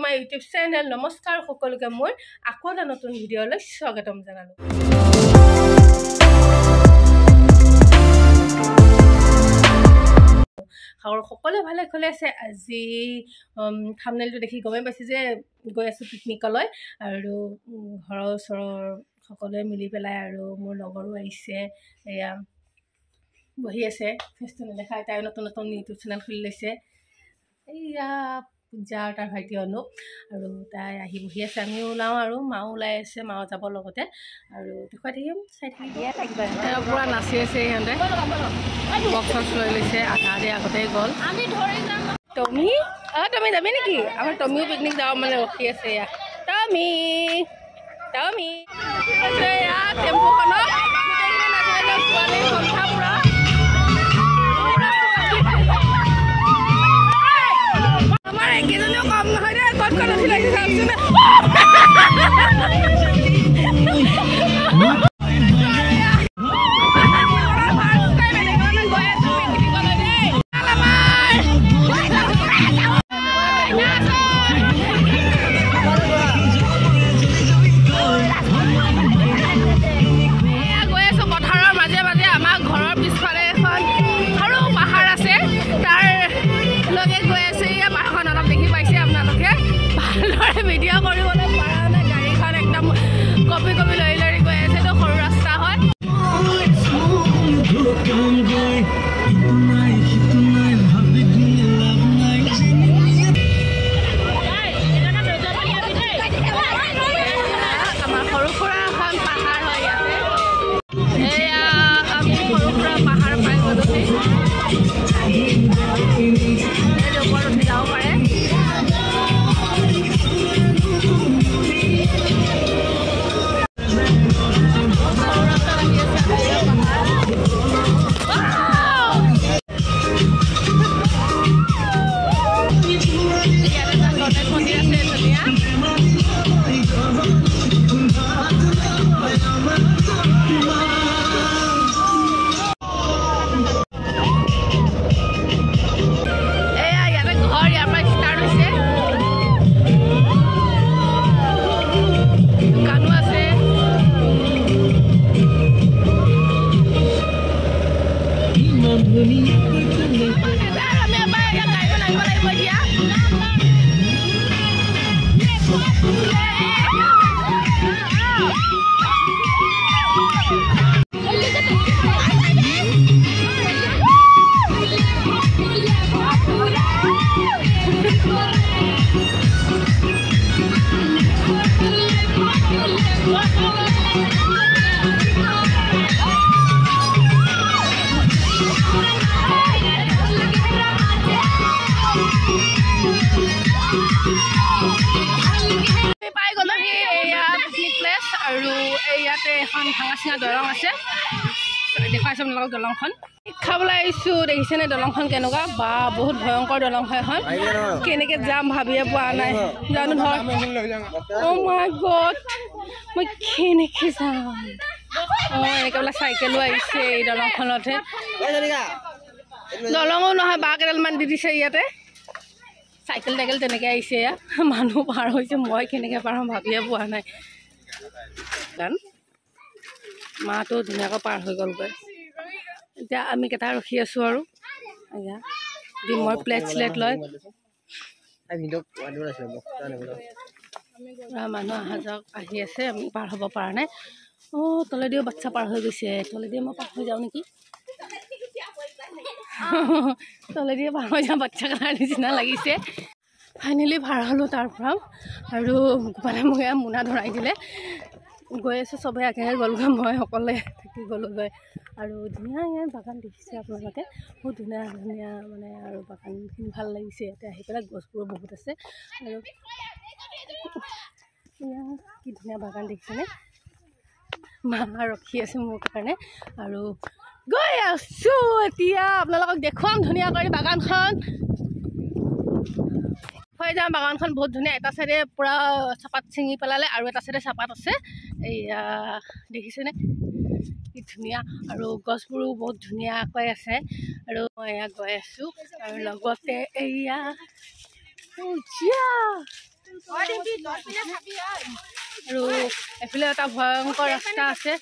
My YouTube channel. নমস্কাৰ সকলোকে, মোৰ আকৌ এটা নতুন ভিডিঅ'লৈ স্বাগতম জনালোঁ। আৰু সকলোৱে ভালে খলে আছে। আজি থাম্বনেইলটো দেখি গমেই পাইছে যে গৈ আছোঁ পিকনিকলৈ, আৰু ঘৰৰ ওচৰৰ সকলোৱে মিলি পেলাই, আৰু মোৰ লগৰো আহিছে। এয়া বহি আছে, ফেচটো নেদেখায়। তাই নতুন নতুন ইউটিউব চেনেল খুলি লৈছে। এইয়া পূজা আৰু তাৰ ভাইটি অনুপ, আৰু তাই আহি বহি আছে। আমিও ওলাওঁ আৰু মাও ওলাই আছে, মাও যাব লগতে, আৰু দেখুৱাই থাকিম, চাই থাকিম। পূৰা নাচি আছে সিহঁতে, বক্স চক্স লৈ লৈছে, আধা আধি আগতেই গ'ল। টমি, অঁ টমি যাবি নেকি? আমাৰ টমিও পিকনিক যাব মানে ৰখি আছে। এয়া টমি, টমি এয়া টেম্পুখনত গোটেইখিনি নাচি আছে, ছোৱালী সন্থা পূৰা। আমাৰ এইকেইজনীও কম নহয় দেই, ক'ত ক'ত উঠি লাগিছে চাওকচোন। গৈ আছো পথাৰৰ মাজে মাজে। আমাৰ ঘৰৰ পিছফালে এখন সৰু পাহাৰ আছে, তাৰ লগে গৈ আছে। এয়া পাহাৰখন অলপ দেখি পাইছে আপোনালোকে। ভালদৰে ভিডিঅ' কৰিবলৈ পৰা নাই, গাড়ীখন একদম কঁপি কঁপি লৰি লৰি গৈ আছে। তো সৰু ৰাস্তা হয়। আমাৰ সৰু সুৰা এখন পাহাৰ হয় ইয়াতে। এয়া আমি সৰু সুৰা পাহাৰ পাই গ'লোহি। এই ওপৰত উঠি যাব পাৰে। সৰু ৰাস্তাত আহি আছে পাহাৰ। ইয়াত এটা গণেশ মন্দিৰ আছে ধুনীয়া। এয়া ইয়াতে ঘৰ, ইয়াৰ পৰা ষ্টাৰ্ট হৈছে। দোকানো আছে। আমি এবাৰ ইয়াত গাড়ীখন আহিব লাগিব এতিয়া। আমি পাই গ'লোহি এয়া পিকনিক প্লেচ, আৰু এই ইয়াতে এখন ভাঙা চিঙা দলং আছে। দেখুৱাইছোঁ আপোনালোকক দলংখন। খাবলৈ আহিছোঁ, দেখিছেনে দলংখন কেনেকুৱা? বা বহুত ভয়ংকৰ দলং হয় এখন। কেনেকৈ যাম ভাবিয়ে পোৱা নাই। জানো ধৰ, অ' মাই গড, মই কেনেকৈ যাম? অঁ এনেকৈ বোলে চাইকেলো আহিছে এই দলংখনতহে। দলঙো নহয়, বাঁহ কেইডালমান দি দিছে ইয়াতে। চাইকেল টাইকেল তেনেকৈ আহিছে। এয়া মানুহ পাৰ হৈছে, মই কেনেকৈ পাৰ হ'ম ভাবিয়ে পোৱা নাই। কাৰণ মাটো ধুনীয়াকৈ পাৰ হৈ গ'লগৈ। এতিয়া আমি কেইটা ৰখি আছোঁ আৰু এয়া ডিমৰ প্লেট চিলেট লৈ পুৰা মানুহ অহা যোৱা আহি আছে। আমি পাৰ হ'ব পৰা নাই। অঁ তলেদিও বাচ্ছা পাৰ হৈ গৈছে। তলেদি মই পাৰ হৈ যাওঁ নেকি? তলেদিয়ে পাৰ হৈ যাওঁ, বাচ্ছা কেইটাৰ নিচিনা লাগিছে। ফাইনেলি পাৰ হ'লোঁ তাৰ পৰা, আৰু গোপালে মোক এয়া মোনা ধৰাই দিলে। গৈ আছোঁ, চবেই আগে গ'লগৈ, মই অকলে থাকি গ'লোগৈ। আৰু ধুনীয়া ইয়াত বাগান দেখিছে আপোনালোকে, বহুত ধুনীয়া ধুনীয়া মানে, আৰু বাগানখিনি ভাল লাগিছে ইয়াতে আহি পেলাই। গছবোৰো বহুত আছে। আৰু এয়া কি ধুনীয়া বাগান দেখিছেনে? মা ৰখি আছে মোৰ কাৰণে, আৰু গৈ আছোঁ এতিয়া আপোনালোকক দেখুৱাম ধুনীয়া কৰি বাগানখন। হৈ যাওঁ, বাগানখন বহুত ধুনীয়া। এটা চাইডে পূৰা চাহপাত ছিঙি পেলালে, আৰু এটা চাইডে চাহপাত আছে। এইয়া দেখিছেনে কি ধুনীয়া, আৰু গছবোৰো বহুত ধুনীয়াকৈ আছে। আৰু মই এয়া গৈ আছোঁ, আৰু লগতে এয়া পূজা। আৰু এফালে এটা ভয়ংকৰ ৰাস্তা আছে।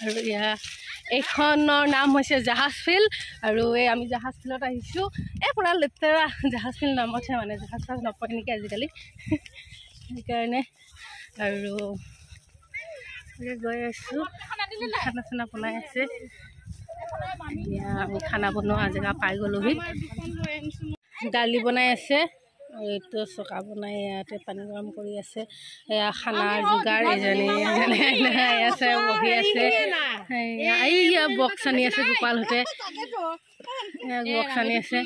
আৰু এয়া এইখনৰ নাম হৈছে জাহাজ ফিল্ড। আৰু এই আমি জাহাজ ফিল্ডত আহিছোঁ। এই পূৰা লেতেৰা জাহাজ ফিল্ড নামতহে, মানে জাহাজ চাহাজ নপৰে নেকি আজিকালি, সেইকাৰণে। আৰু গৈ আছোঁ, খানা চানা বনাই আছে। এতিয়া আমি খানা বনোৱা জেগা পাই গ'লোহি। দালি বনাই আছে, আৰু এইটো চকা বনাই ইয়াতে পানী গৰম কৰি আছে। এয়া খানাৰ যোগাৰ, এজনী এজনে আছে বহি আছে। এইয়া বক্স আনি আছে গোপালহঁতে, বক্স আনি আছে।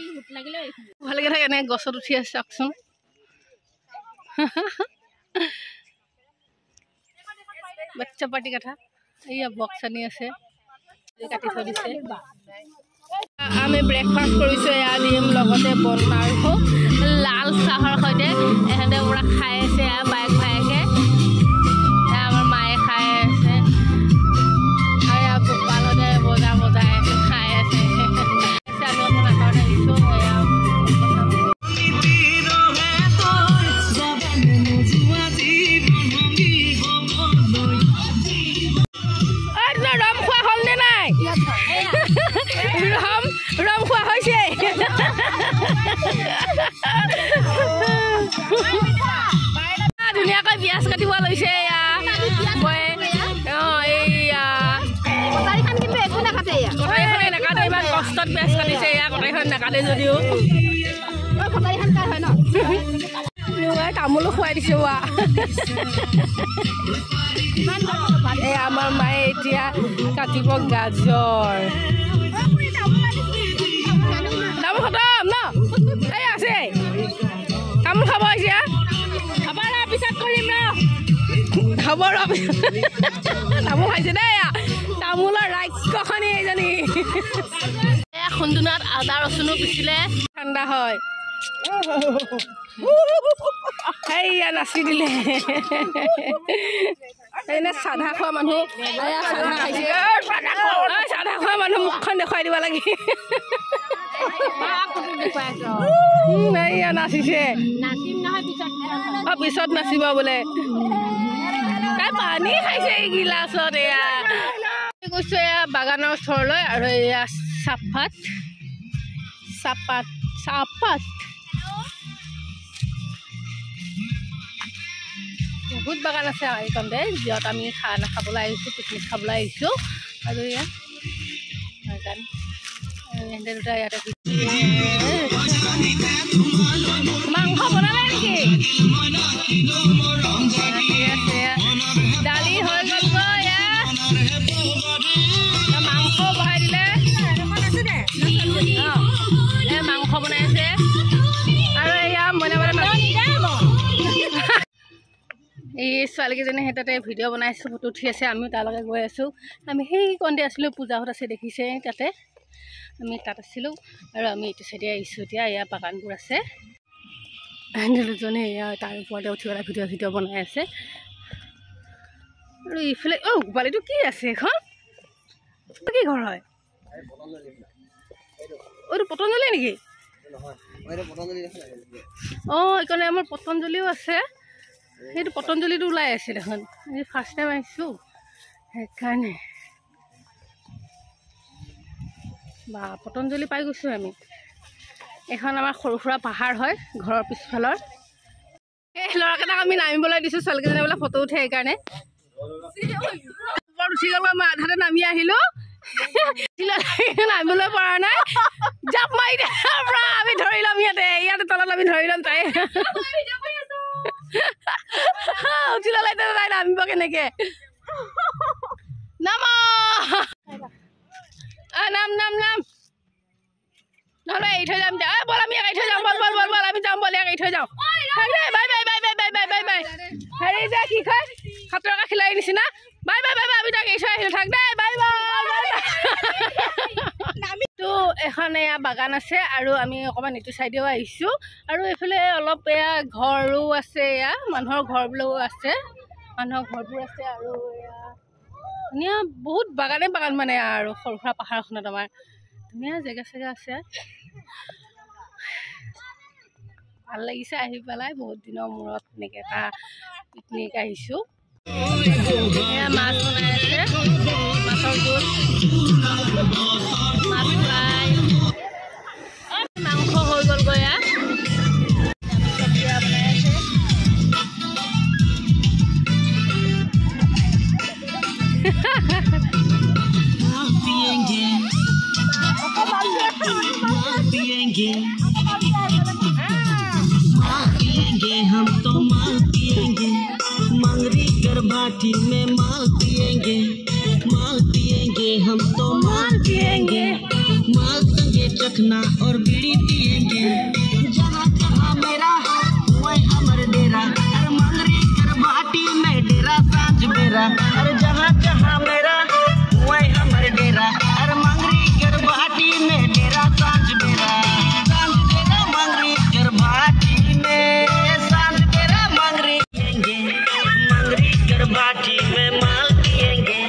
ভালকে থাকে, এনেকৈ গছত উঠি আছে চাওকচোন। বাচ্চা পাৰ্টি কথা। এইয়া বক্স আনি আছে, কাটি থৈ দিছে। আমি ব্ৰেকফাষ্ট কৰিছোঁ, এয়া দিম লগতে বন আৰু লাল চাহৰ সৈতে। এহেঁতে পূৰা খাই আছে, এয়া বায়েক ভায়েকে, এয়া আমাৰ মায়ে খাই আছে। আৰু এয়া গোপালহঁতে বজা বজাই আছে, খাই আছে। আমি অকণ আঁতৰত আহিছোঁ। এয়া ৰম খোৱা হ'লনে নাই? ৰম ৰম খোৱা হৈছে। ধুনীয়াকৈ পিঁয়াজ কাটিব লৈছে। এয়া এইয়া কটাৰীখনে নাকাটে, ইমান কষ্টত পিঁয়াজ কাটিছে। এয়া কটাৰীখন নাকাটে যদিও তামোলো খুৱাই দিছে। ৱা, এই আমাৰ মায়ে এতিয়া কাটিব গাজৰ। তামোল খতম ন? এই আছে তামোল খাব আহিছে। হ'ব ৰ, তামোল খাইছে দেই। তামোলৰ ৰাক্ষসনী এইজনী। এয়া খুন্দুনাত আদা ৰচুনো পিছিলে, ঠাণ্ডা হয়। সেইয়া নাচি দিলে। এনে চাধা খোৱা মানুহ, চাধা খাইছে। চাধা খোৱা মানুহ মুখখন দেখুৱাই দিব লাগে। এইয়া নাচিছে, পিছত নাচিব বোলে। তাই পানী খাইছে এই গিলাচত। এয়া গৈছো এয়া বাগানৰ ওচৰলৈ। আৰু এয়া চাহপাত চাহপাত চাহপাত বহুত বাগান আছে এইকণতে, য'ত আমি খানা খাবলৈ আহিছোঁ, পিকনিক খাবলৈ আহিছোঁ। আৰু এয়া বাগান, ইহঁতে দুটা ইয়াতে মাংস বনালে নেকি? দালি হৈ গ'লগৈ, মাংস বহাই দিলে, মাংস বনাই আছে। আৰু এয়া মইনা এই ছোৱালীকেইজনী সেই তাতে ভিডিঅ' বনাই আছে, ফটো উঠি আছে। আমিও তালৈকে গৈ আছোঁ। আমি সেইকণতে আছিলোঁ, পূজাহঁত আছে দেখিছে তাতে, আমি তাত আছিলোঁ। আৰু আমি এইটো চাইডে আহিছোঁ এতিয়া। এয়া বাগানবোৰ আছে। দুজনে এয়া তাৰ ওপৰতে উঠি পেলাই ভিডিঅ' চিডিঅ' বনাই আছে। আৰু ইফালে অ' গোপালীটো কি আছে এইখন? কি ঘৰ হয়? এইটো পতঞ্জলি নেকি? অঁ, এইকাৰণে আমাৰ পতঞ্জলিও আছে। সেইটো পতঞ্জলিটো ওলাই আছে দেখোন। আজি ফাৰ্ষ্ট টাইম আহিছোঁ সেইকাৰণে। বা পতঞ্জলি পাই গৈছোঁ আমি। এইখন আমাৰ সৰু সুৰা পাহাৰ হয় ঘৰৰ পিছফালৰ। এই ল'ৰাকেইটাক আমি নামিবলৈ দিছোঁ, ছোৱালীকেইজনে বোলে ফটো উঠে সেইকাৰণে। ওপৰত উঠি গ'ল, মই আধাতে নামি আহিলোঁ, নামিবলৈ পৰা নাই। জাপ মাৰি দে, আমি ধৰি ল'ম ইয়াতে, ইয়াতে তলত আমি ধৰি ল'ম। তাই উঠি ল'লে তাই নামিব কেনেকে? নাম নাম নাম নাম, নহ'লে এৰি থৈ যাম। বল আমি এৰি থৈ যাম, বল বল বল বল আমি যাম, বল ইয়াক এৰি থৈ যাওঁ। Bye bye bye bye bye bye bye bye. হেৰি যে কি কয়, সাঁতোৰা খিলাৰী নিচিনা। বাই বাই বাই বাই, আমি তাক এৰি থৈ আহিলোঁ, থাক দেই, বাই বাই। তো এখন এয়া বাগান আছে। আৰু আমি অকণমান ইটো চাইডেও আহিছোঁ। আৰু এইফালে অলপ এয়া ঘৰো আছে, এয়া মানুহৰ ঘৰবোৰো আছে, মানুহৰ ঘৰবোৰ আছে। আৰু এয়া ধুনীয়া বহুত বাগানে বাগান মানে। আৰু সৰু সুৰা পাহাৰখনত আমাৰ ধুনীয়া জেগা চেগা আছে। ভাল লাগিছে আহি পেলাই, বহুত দিনৰ মূৰত এনেকৈ এটা পিকনিক আহিছোঁ। এয়া মাছ বনাই আছে, মাছৰ জোল, মাছ ফ্ৰাই, মাংস হৈ গ'লগৈ। এয়া চব্জি বনাই আছে। हम तो माल पिएंगे, मंगरी कर भाटी में माल पिएंगे, माल पिएंगे हम तो माल पिएंगे, माल संगे चखना और बीड़ी पिएंगे। जहाँ जहाँ मेरा वही हमर डेरा, अरे मंगरी कर भाटी में डेरा साँझ मेरा, अरे जहाँ जहाँ मेरा वही हमर डेरा, अरे मंगरी कर भाटी में डेरा साँझ मेरा, साँझ मेरा मंगरी कर भाटी में, साँझ मेरा मंगरी पिएंगे, मंगरी कर भाटी में माल पिएंगे,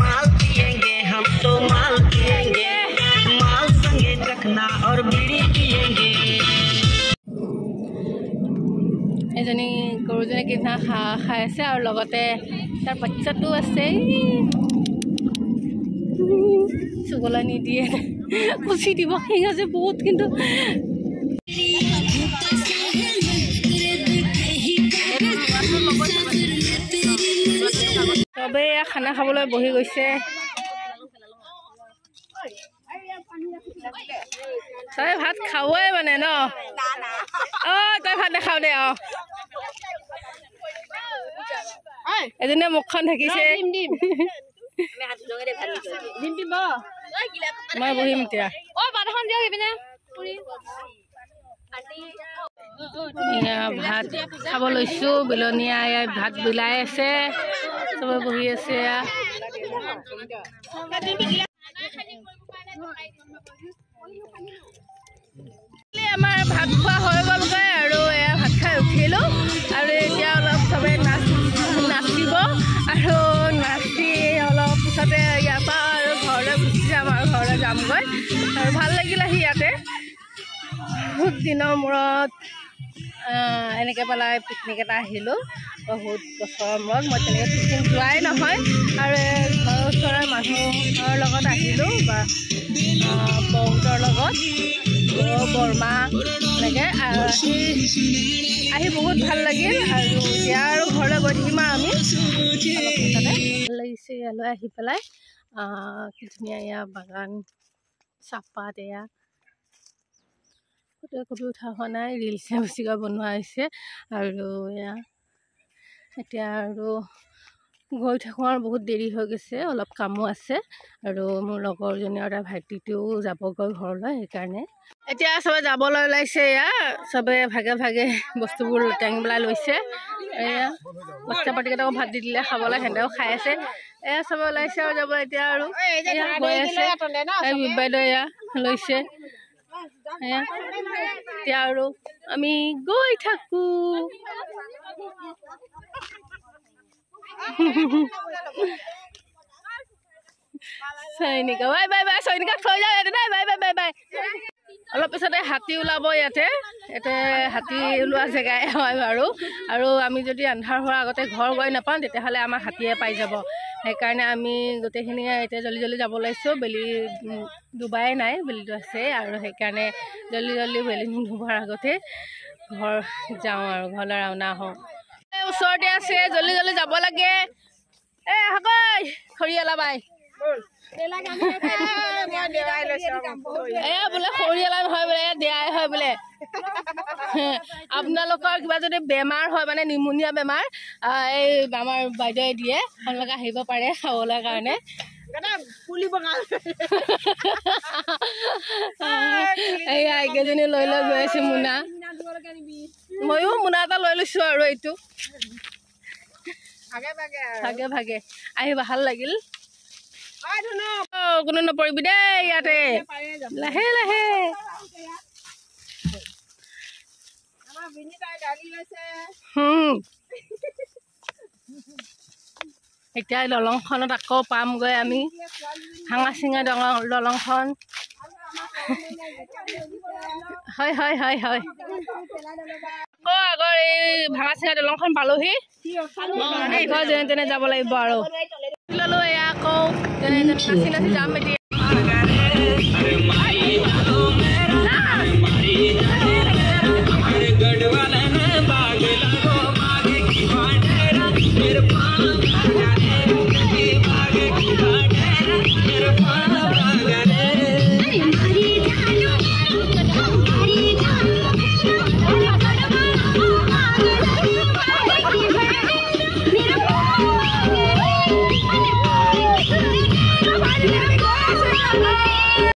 माल पिएंगे हम तो माल पिएंगे, माल संगे चखना और बीड़ी पिएंगे। এজনী গৰুজনী কিনা ঘাঁহ খাই আছে আৰু লগতে তাৰ বাচ্চাটো আছে। চুগলা নিদিয়ে, কুচি দিব শিং আছে বহুত, কিন্তু চবেই খানা খাবলৈ বহি গৈছে। তই ভাত খাবই মানে ন? অ তই ভাত নাখাও দে। অ এজনীয়ে মুখখন ঢাকিছে। মই বহিম এতিয়া। ভাত খাব লৈছো, বিলনীয়া ভাত বিলাই আছে, চবে বহি আছে। আমাৰ ভাত খোৱা হৈ গ'লগৈ আৰু এয়া ভাত খাই উঠিলোঁ আৰু এতিয়া অলপ চবে নাচিব আৰু নাচি অলপ পিছতে ইয়াৰ পৰা আৰু ঘৰলৈ গুচি যাম আৰু ঘৰলৈ যামগৈ। আৰু ভাল লাগিল আহি ইয়াতে, বহুত দিনৰ মূৰত এনেকৈ পেলাই পিকনিক এটা আহিলোঁ, বহুত বছৰৰ মূৰত। মই তেনেকৈ পিকনিক যোৱাই নহয় আৰু ঘৰৰ ওচৰৰ মানুহৰ লগত আহিলোঁ বা বৌহঁতৰ লগত, বৰমা এনেকৈ আহি বহুত ভাল লাগিল। আৰু এতিয়া আৰু ঘৰলৈ গৈ থাকিম আৰু আমি অলপ পিছতে। ভাল লাগিছে ইয়ালৈ আহি পেলাই, কি ধুনীয়া এয়া বাগান, চাহপাত, এয়া ফটো কপি উঠা হোৱা নাই, ৰিলচহে বেছিকৈ বনোৱা হৈছে। আৰু এয়া এতিয়া আৰু গৈ থাকোঁ আৰু বহুত দেৰি হৈ গৈছে, অলপ কামো আছে আৰু মোৰ লগৰজনী আৰু তাৰ ভাইটিটোও যাবগৈ ঘৰলৈ, সেইকাৰণে এতিয়া চবে যাবলৈ ওলাইছে। এয়া চবে ভাগে ভাগে বস্তুবোৰ দাঙি পেলাই লৈছে। এয়া বাচ্চা পাৰ্টিকেইটাকো ভাত দি দিলে খাবলৈ, সিহঁতেও খাই আছে। এয়া চবে ওলাইছে আৰু যাব এতিয়া আৰু গৈ আছে। বাইদেউ এয়া লৈছে। এয়া এতিয়া আৰু আমি গৈ থাকোঁ। চৈনিকা বাই বাই বাই, চৈনিকাক থৈ যাওঁ ইয়াতে দেই, বাই বাই বাই বাই। অলপ পিছতে হাতী ওলাব ইয়াতে, ইয়াতে হাতী ওলোৱা জেগাই হয় বাৰু। আৰু আমি যদি আন্ধাৰ হোৱাৰ আগতে ঘৰ গৈ নাপাওঁ তেতিয়াহ'লে আমাক হাতীয়ে পাই যাব, সেইকাৰণে আমি গোটেইখিনিয়ে এতিয়া জল্দি জল্দি যাব ওলাইছোঁ। বেলি ডুবাই নাই, বেলিটো আছে আৰু সেইকাৰণে জল্দি জল্দি বেলি ডুবোৱাৰ আগতে ঘৰ যাওঁ আৰু ঘৰলৈ ৰাওনা হওঁ। ওচৰতে আছে, জল্দি জল্দি যাব লাগে। এ আহকৈ খৰিয়ালা বাই, এ বোলে খৰিয়ালা নহয় বোলে, দেয়াই হয় বোলে। আপোনালোকৰ কিবা যদি বেমাৰ হয়, মানে নিমুনীয়া বেমাৰ, এই আমাৰ বাইদেৱে দিয়ে, আপোনালোকে আহিব পাৰে খাবলৈ কাৰণে। এইয়া এইকেইজনী লৈ লৈ গৈ আছে মোনা, ময়ো মোনা এটা লৈ লৈছো আৰু এইটো ভাগে ভাগে আহি ভাল লাগিল। কোনো নপৰিবি দেই ইয়াতে, লাহে লাহে। এতিয়া দলংখনত আকৌ পামগৈ আমি, ভাঙা চিঙা দলংখন। হয় হয় হয় হয়। আকৌ আগৰ এই ভাঙা চিঙা দলংখন পালোহি, ঘৰ যেনে তেনে যাব লাগিব আৰু। ল'লো এয়া আকৌ যেনে তেনে নাচি নাচি যাম এতিয়া।